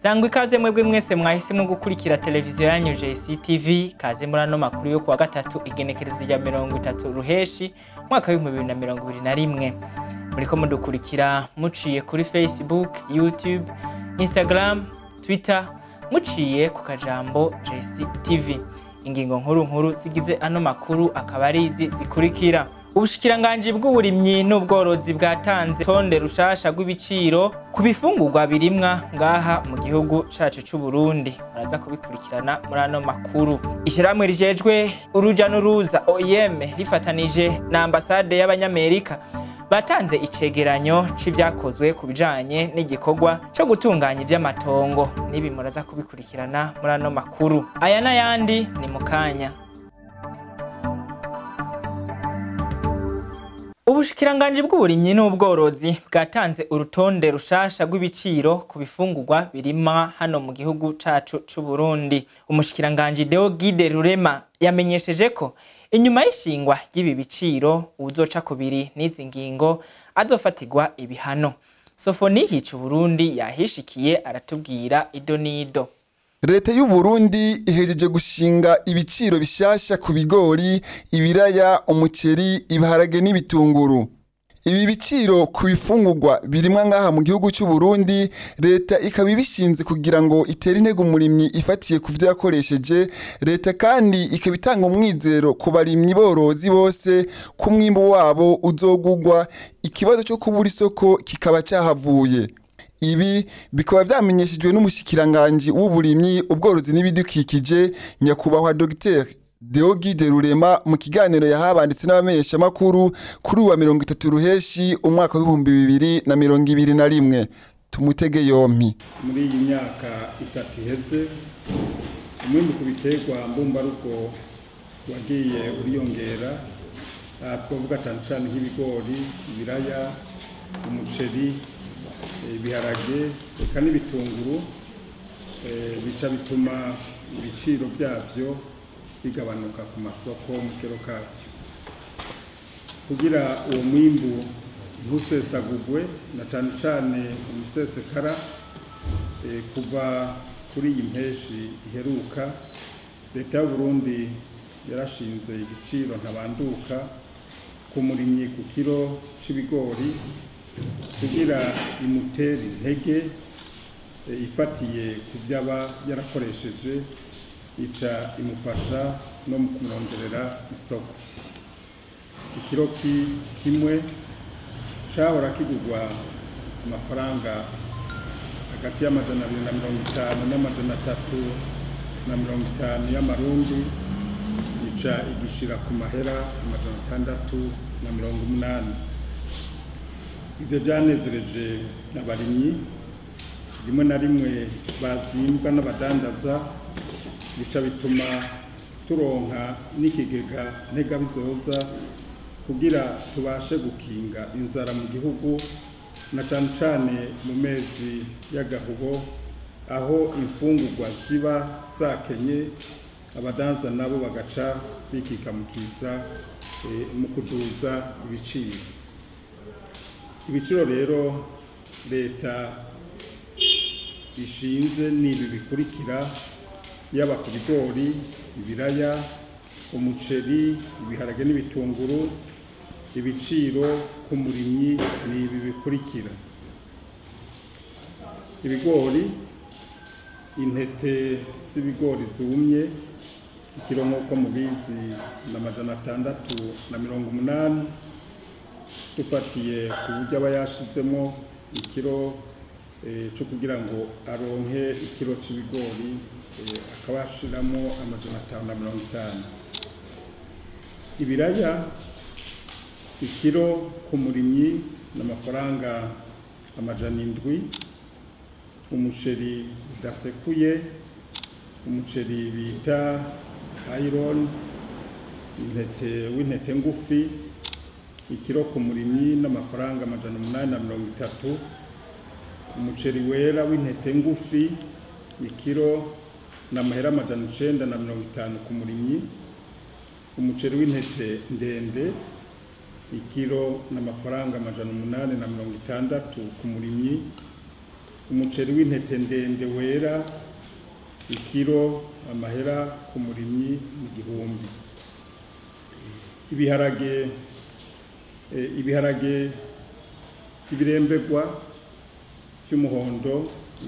Sangwa ikaze mwebwe mwese mwahisemo gukurikira televiziyo yanyu JCTV, kaze muri ano makuru yo kuwa gatatu igenekerezo rya 30 Ruheshi mwaka w'2021. Muriko mudukurikira muciye kuri Facebook, YouTube, Instagram, Twitter, muciye ku kajambo JCTV. Ingingo nkuru nkuru zigize ano makuru akaba ari izi zikurikira. Ubushikiranganji bw'uburimyi n'ubworozi bwatanze tonde rushasha rw'ibiciro ku bifungurwa birimwa ngaha mu gihugu cacu c'u Burundi. Muraza kubikurikirana muri ano makuru. Ishyirahamwe rijejwe uruja n'uruza OIM rifatanije na ambasade y'Abanyamerika batanze icegeranyo c'ivyakozwe ku bijanye n'igikorwa co gutunganya ivy'amatongo. Nibi muraza kubikurikirana muri ano makuru. Aya n'ayandi ni mukanya. Ubushikiranganji bw'uburimyi n'ubworozi bwatanze urutonde rushasha rw'ibiciro ku bifungurwa birima hano mu gihugu cacu c'u Burundi. Umushikiranganji Deo Guide Rurema yamenyesheje ko inyuma y'ishingwa ry'ibi biciro uzoca kubiri n'izi ngingo azofatirwa ibihano. Sofoni hicu Burundi yahishikiye aratubwira ido nido. Leta y'u Burundi ihejeje gushinga ibiciro bishasha ku bigori, ibiraya, umuceri, ibiharage n'ibitunguru. Ibi biciro ku bifungurwa birimwa ngaha mu gihugu cy'u Burundi, leta ikaba ibishinze kugira ngo itere intego umurimyi ifatiye ku vyo yakoresheje. Leta kandi ikaba itanga umwizero ku barimyi borozi bose ku mwimbu wabo uzogugwa, ikibazo cyo kubura isoko kikaba cyahavuye. Ibi bikaba vyamenyeshejwe n'umushikiranganje w'uburimyi, ubworozi n'ibidukikije nyakubahwa Dr Deo Guide Rurema mu kiganiro yahabanditse n'abamenyesha makuru kuri wa 30 Ruheshi umwaka wa 2021. Tumutege yompi. Muri iyi myaka itatu iheze umwimbu ku biterwa mbumbarugo wagiye uriyongera, twavuga cyane cyane nk'ibigori, ibiraya, umuceri, ibiharage eka n'ibitunguru, bica bituma ibiciro byabyo bigabanuka ku masoko mu kero kabyo. Kugira uwo mwimbu ntusesagugwe na cyane cyane umusesekara, kuva kuri iyi mpeshi iheruka leta y'u Burundi yarashinze igiciro ntabanduka ku murimyi ku kiro c'ibigori kugira imutere intege ifatiye ku byaba yarakoresheje, ica imufasha no mu kumuronderera isoko. Ikiro kimwe cahora kigurwa amafaranga hagati y'250 n'350 y'amarundi, ica igishira ku mahera 680. Ivyo vyanezereje abarimyi, rimwe na rimwe bazimbwa n'abadandaza, bica bituma turonka n'ikigega ntegabizoza kugira tubashe gukinga inzara mu gihugu, na cane cane mu mezi y'agahubo aho imfungurwa ziba zakenye, abadanza nabo bagaca bikikamukiza mu kuduza ibiciro. Ibiciro rero leta ishinze n'ibi bikurikira: yaba ku bigori, ibiraya, umuceri, ibiharage n'ibitunguru. Ibiciro ku murimyi ni ibi bikurikira: ibigori, intete z'ibigori zumye ikiro nk'uko mubizi na 680, dufatiye ku buryo aba yashizemo ikiro cyo kugira ngo aronke ikiro c'ibigori, akaba ashiramo 550. Ibiraya ikiro ku murimyi n'amafaranga 700. Umuceri udasekuye, umuceri bita iron, intete w'intete ngufi, ikiro ku murimyi n'amafaranga 830. Umuceri wera w'intete ngufi ikiro n'amahera 950 ku murimyi. Umuceri w'intete ndende ikiro n'amafaranga 860 ku murimyi. Umuceri w'intete ndende wera ikiro amahera ku murimyi ni 1000. Ibiharage ibirembegwa by'umuhondo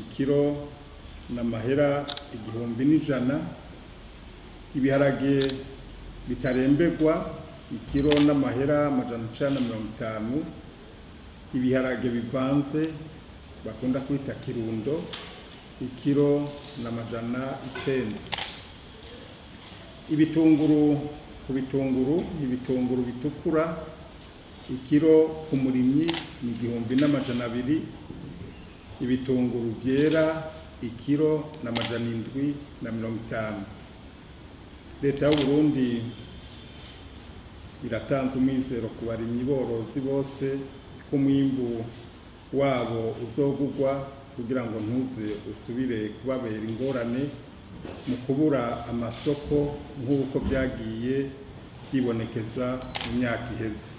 ikiro n'amahera 1100. Ibiharage bitarembegwa ikiro n'amahera 950. Ibiharage bivanze bakunda kwita kirundo ikiro na 900. Ibitunguru ku bitunguru, ibitunguru bitukura ikiro ku murimyi ni 1200. Ibitunguru byera ikiro na 750. Leta y'u Burundi iratanze umwizero ku barimyi borozi bose ko umwimbu wabo uzogugwa kugira ngo ntuze usubire kubabera ingorane mu kubura amasoko nk'uko byagiye byibonekeza mu myaka iheze.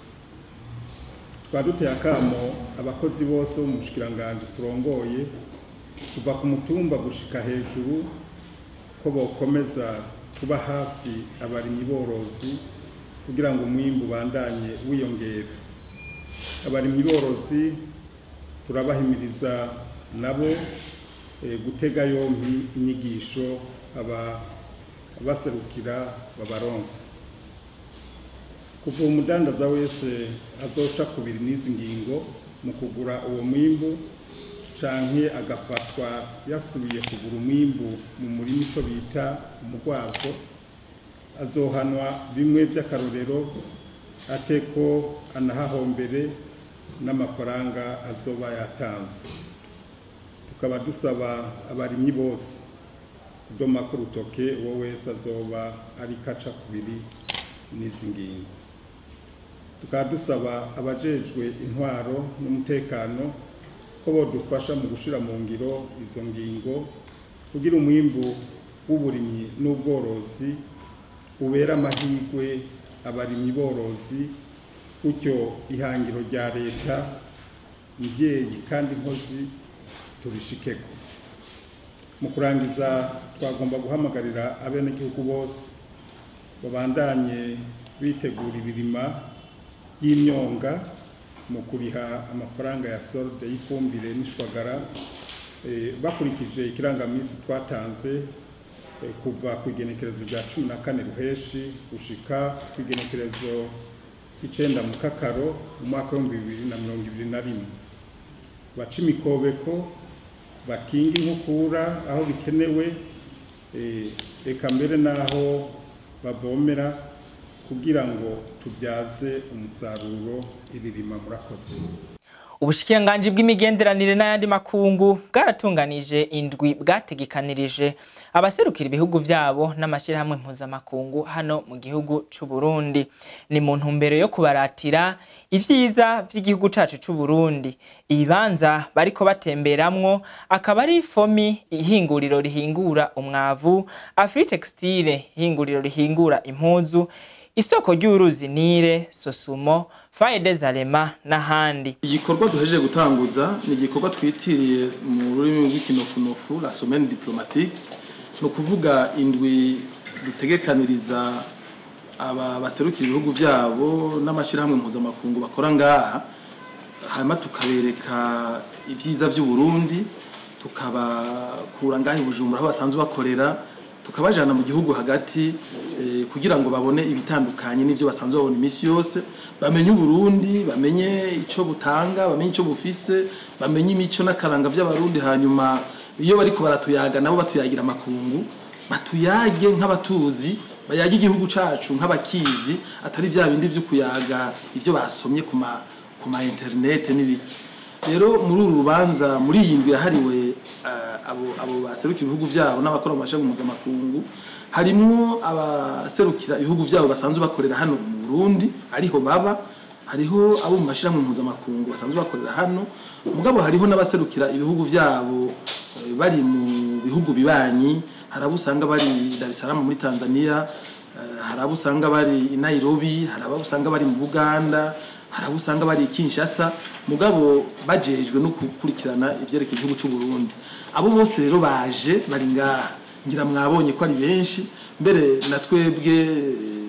Twaduteye akamo abakozi bose bo mu bushikiranganji turongoye kuva ku mutumba gushika hejuru ko bokomeza kuba hafi abarimyi borozi kugira ngo umwimbu ubandanye wiyongera. Abarimyi borozi turabahimiriza nabo gutega yompi inyigisho aba baserukira babaronse. Kuva umudandaza wese azoca kubiri n'izi ngingo mu kugura uwo mwimbu canke agafatwa yasubiye kugura umwimbu mu murima ico bita umugwazo, azohanwa bimwe by'akarorero ateko anahahombere n'amafaranga azoba yatanze. Tukaba dusaba abarimyi bose kudoma ku rutoke uwo wese azoba ari kaca kubiri n'izi ngingo. Tukaba dusaba abajejwe intwaro n'umutekano ko bodufasha mu gushira mu ngiro izo ngingo kugira umwimbu w'uburimyi n'ubworozi ubera amahirwe abarimyi borozi, gutyo ihangiro rya leta mvyeyi kandi nkozi turishikeko. Mu kurangiza twagomba guhamagarira abenegihugu bose babandanye bitegura ibirima y'imyonga mu kuriha amafaranga ya solde y'ifumbire n'ishwagara bakurikije ikirangamisi twatanze kuva ku igenekerezo rya 14 Ruheshi gushika ku igenekerezo 9 Mukakaro mu mwaka wa 2021. Baca imikobeko, bakinga inkukura aho bikenewe, eka mbere n'aho bavomera kugira ngo tubyaze umusaruro ibirima. Murakoze. Ubushikiranganji bw'imigenderanire n'ayandi makungu bwaratunganije indwi bwategekanirije abaserukira ibihugu vyabo n'amashyirahamwe mpuzamakungu hano mu gihugu c'u Burundi. Ni mu ntumbero yo kubaratira ivyiza vy'igihugu cacu c'u Burundi. Ibibanza bariko batemberamwo akaba ari FOMI, ihinguriro rihingura umwavu, Afritextile, ihinguriro rihingura impuzu, isoko ry'uruzi Nile, Sosumo, Faye des Alema n'ahandi. Igikorwa duhejeje gutanguza ni igikorwa twitiriye mu rurimi rw'ikinofunofu la semaine diplomatique, ni ukuvuga indwi dutegekaniriza aba baserukira ibihugu byabo n'amashyirahamwe mpuzamakungu bakora ngaha, hanyuma tukabereka ibyiza by'u Burundi, tukabakura ngaha i Bujumbura aho basanzwe bakorera, tukabajana mu gihugu hagati kugira ngo babone ibitandukanye n'ivyo basanzwe babona imisi yose, bamenye Uburundi, bamenye ico butanga, bamenye ico bufise, bamenye imico n'akaranga vy'Abarundi. Hanyuma iyo bariko baratuyaga nabo batuyagira amakungu, batuyage nk'abatuzi, bayage igihugu cacu nk'abakizi, atari vya bindi vyo kuyaga ivyo basomye ku ma internet n'ibiki. Rero muri uru rubanza, muri iyi ndwi yahariwe abo baserukira ibihugu byabo n'abakora mu mashami mpuzamakungu, harimwo abaserukira ibihugu byabo basanzwe bakorera hano mu Burundi ariho baba, hariho abo mu mashirahamwe mpuzamakungu basanzwe bakorera hano, mugabo hariho n'abaserukira ibihugu byabo bari mu bihugu bibanyi. Hari abo usanga bari Dar es Salaam muri Tanzania, hari abo usanga bari i Nairobi, hari abo usanga bari mu Buganda, Hari abo usanga bari i Kinshasa mugabo bajejwe no gukurikirana ivyerekeye igihugu c'u Burundi. Abo bose rero baje bari ngaha, ngira mwabonye ko ari benshi. Mbere na twebwe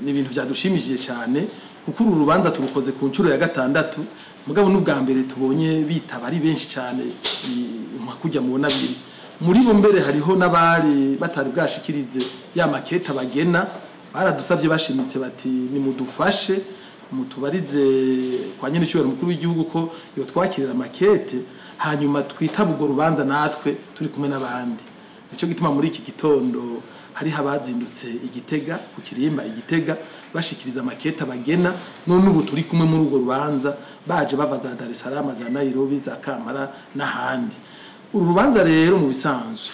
ni ibintu vyadushimishije cyane, kuko uru rubanza turukoze ku nshuro ya 6, mugabo n'ubwa mbere tubonye bitaba ari benshi cyane nka kujya mubona biri muri bo. Mbere hariho n'abari batari bwashikirize ya maketa bagena, baradusavye bashimitse bati nimudufashe mutubarize kwa nyene cyubahiro mukuru w'igihugu ko yotwakirira makete, hanyuma twitaba urwo rubanza natwe turi kumwe n'abandi. Nico gituma muri iki gitondo hariho abazindutse Igitega ku kirimba Igitega bashikiriza maketa bagena, none ubu turi kumwe muri urwo rubanza, baje bava za Dar es Salaam, za Nairobi, za Kampala n'ahandi. Uru rubanza rero mu bisanzwe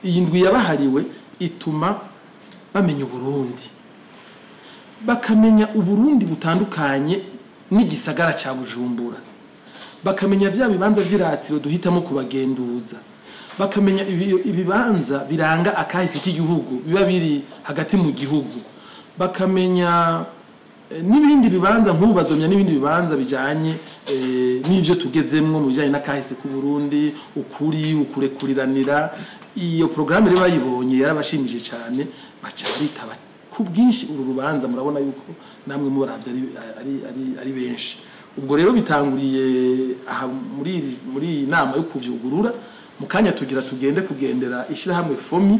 iyi ndwi yabahariwe ituma bamenya Uburundi, bakamenya Uburundi butandukanye n'igisagara ca Bujumbura, bakamenya vya bibanza vy'iratiro duhitamo kubagenduza, bakamenya ibibanza biranga akahise k'igihugu biba biri hagati mu gihugu, bakamenya n'ibindi bibanza nk'ubu bazomya n'ibindi bibanza bijanye n'ivyo tugezemwo mu bijanye n'akahise k'u Burundi, ukuri, ukurekuriranira. Iyo programme rero bayibonye yarabashimije cyane, baca baritaba ku bwinshi uru rubanza. Murabona yuko namwe mubaravye ari benshi. Ubwo rero bitanguriye aha muri iyi nama yo kuvyugurura. Mu kanya tugira tugende kugendera ishirahamwe FOMI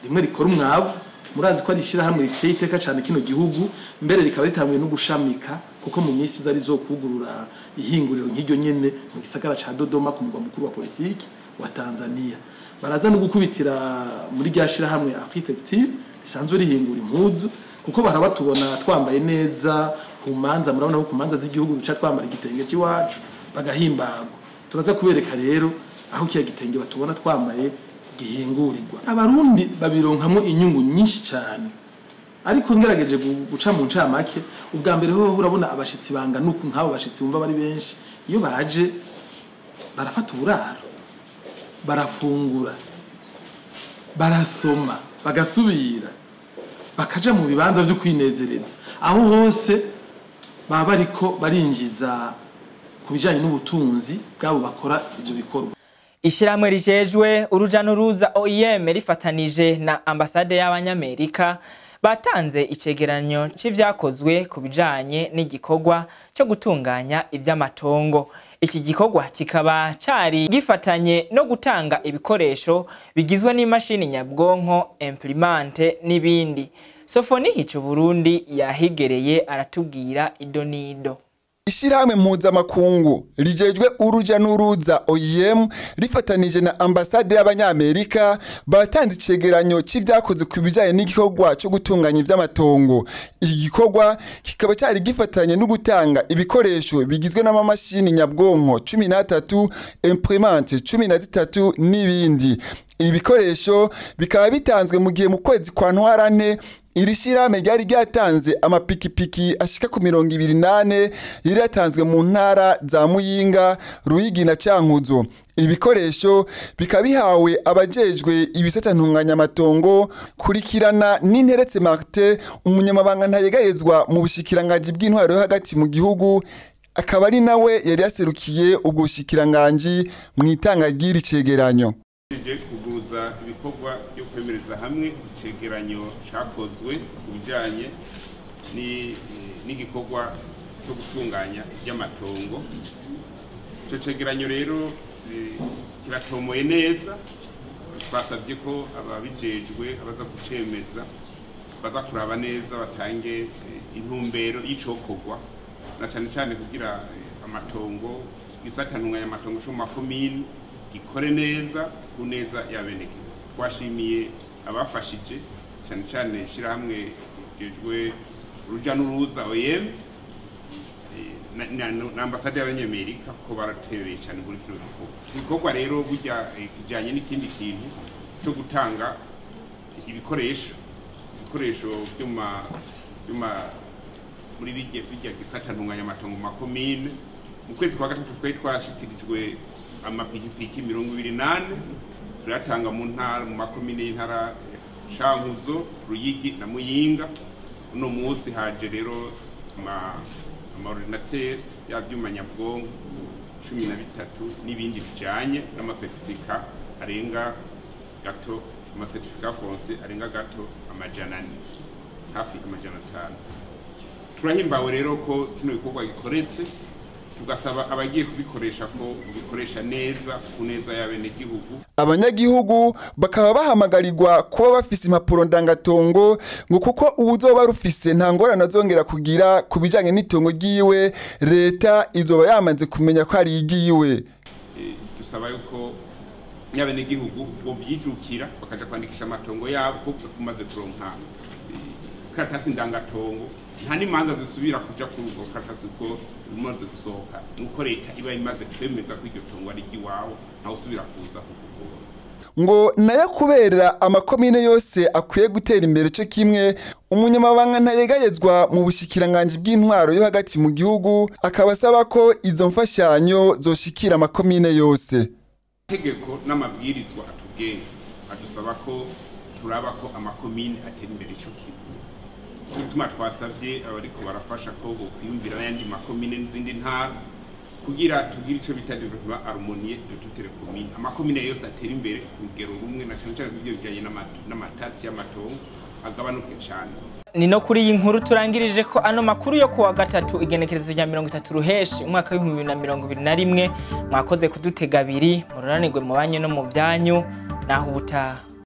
rimwe rikora umwavu. Murazi ko ari ishirahamwe riteye iteka cyane kino gihugu, mbere rikaba ritanguye no gushamika, kuko mu minsi iza rizokugurura ihinguriro nk'iryo nyene mu gisagara ca Dodoma, ku mugwa mukuru wa politiki wa Tanzania. Baraza no gukubitira muri rya shirahamwe Architecture risanzwe rihingura impuzu, kuko barabatubona twambaye neza ku manza. Murabona ko ku manza z'igihugu duca twambara igitenge cy'iwacu bagahimbagwa. Turaza kubereka rero aho kiya gitenge batubona twambaye gihingurirwa. Abarundi babironkamo inyungu nyinshi cyane, ariko ngerageje guca mu ncamake. Ubwa mbere hoho urabona abashitsi bangana uku, nk'abo bashitsi bumva bari benshi, iyo baje barafata uburaro, barafungura, barasoma, bagasubira bakaja mu bibanza vyo kwinezereza. Aho hose baba bariko barinjiza ku bijanye n'ubutunzi bwabo bakora ivyo bikorwa. Ishyirahamwe rijejwe uruja n'uruza OIM rifatanije na ambasade y'Abanyamerika batanze icegeranyo c'ivyakozwe ku bijanye n'igikorwa cyo gutunganya ivy'amatongo. Iki gikorwa kikaba cari gifatanye no gutanga ibikoresho bigizwe n'imashini nyabwonko, imprimante n'ibindi. Sofoni Hico Burundi yahigereye aratubwira idonido. Ishirahamwe mpuzamakungu rijejwe uruja n'uruza OIM rifatanije na ambasade y'Abanyamerika batanze icegeranyo c'ivyakozwe ku bijanye n'igikorwa cyo gutunganya ivy'amatongo. Iki gikorwa kikaba cari gifatanye no gutanga ibikoresho bigizwe n'amamashini nyabwonko 13, imprimante 13 n'ibindi. Ibi bikoresho bikaba bitanzwe mu gihe mu kwezi kwa Ntwarante iri shirahamwe ryari ryatanze amapikipiki ashika ku 28 yari yatanzwe mu ntara za Muyinga, Ruyigi na Cankuzo. Ibi bikoresho bikaba bihawe abajejwe ibisata ntunganyamatongo kurikirana n'Interetse Martin, umunyamabanga ntayegayezwa mu bushikiranganji bw'intwaro yo hagati mu gihugu, akaba ari nawe yari yaserukiye ubwo bushikiranganji mu itanga ry'iri cegeranyo. Kuguruza ibikorwa byo kwemereza hamwe icegeranyo cakozwe ku bijanye n'igikorwa cyo gutunganya iby'amatongo. Ico cegeranyo rero kiratomoye neza. Twasabye ko ababijejwe abaza kucemeza baza kuraba neza, batange intumbero y'icokorwa, na cane cane kugira amatongo, igisata ntunganyamatongo co mu makomini gikore neza ku neza y'abenegihugu. Twashimiye abafashije cyane cyane ishirahamwe rijejwe uruja n'uruza OIM na ambasade y'Abanyamerika, ko baratereye cyane muri kino gikorwa. Igikorwa rero burya kijanye n'ikindi kintu cyo gutanga ibikoresho byuma muri bijya gisata ntunganyamatongo mu makomine. Mu kwezi kwa gatatu twari twashikirijwe amapikipiki 28 turatanga mu ntara, mu makomine y'intara Cankuzo, Ruyigi na Muyinga. Uno munsi haje rero Ama ordinateurs, bya byuma nyabwonko 13, n'ibindi bijanye n'ama certificats arenga gato, ama certificats fonciers arenga gato 400, hafi 500. Turahimbawe rero ko kino gikorwa gikoretse, tugasaba abagiye kubikoresha ko bikoresha neza ku neza y'abenegihugu. Abanyagihugu bakaba bahamagarirwa kuba bafise impapuro ndangatongo, ngo kuko uwuzoba rufise nta ngorane azongera kugira ku bijanye n'itongo ryiwe, leta izoba yamaze kumenya ko ari iry'iwe. Dusaba yuko n'abenegihugu bovyijukira bakaja kwandikisha amatongo yabo, kuko umaze kuronka ikaratasi ndangatongo nta n'imanza zisubira kuja kuri ubwo karatasi, kuko umaze gusohoka nuko leta iba imaze kwemeza ko iryo tongo ari iry'iwawe, ntawe usubira kuza kukugora. Ngo nayo kubera amakomine yose akwiye gutera imbere cyo kimwe, umunyamabanga ntayegayezwa mu bushikiranganji bw'intwaro yo hagati mu gihugu akaba asaba ko izo mfashanyo zoshikira amakomine yose. Itegeko n'amabwirizwa atugenga adusaba ko turaba ko amakomine atera imbere ico kimwe. Gituma twasabye abariko barafasha ko bokwiyumvira n'ayandi makomine n'izindi ntara, kugira tugire ico bita développement harmonieux de toutes les communes, amakomine yose atera imbere ku rugero rumwe, na cane cane kubyo bijanye n'amatati y'amatongo agabanuke cane. Ni no kuri iyi nkuru turangirije ko ano makuru yo kuwa gatatu, igenekerezo rya 30 ruheshi umwaka w'2021. Mwakoze kudutega abiri, mururanirwe mu banyu no mu byanyu, naho ubutaha.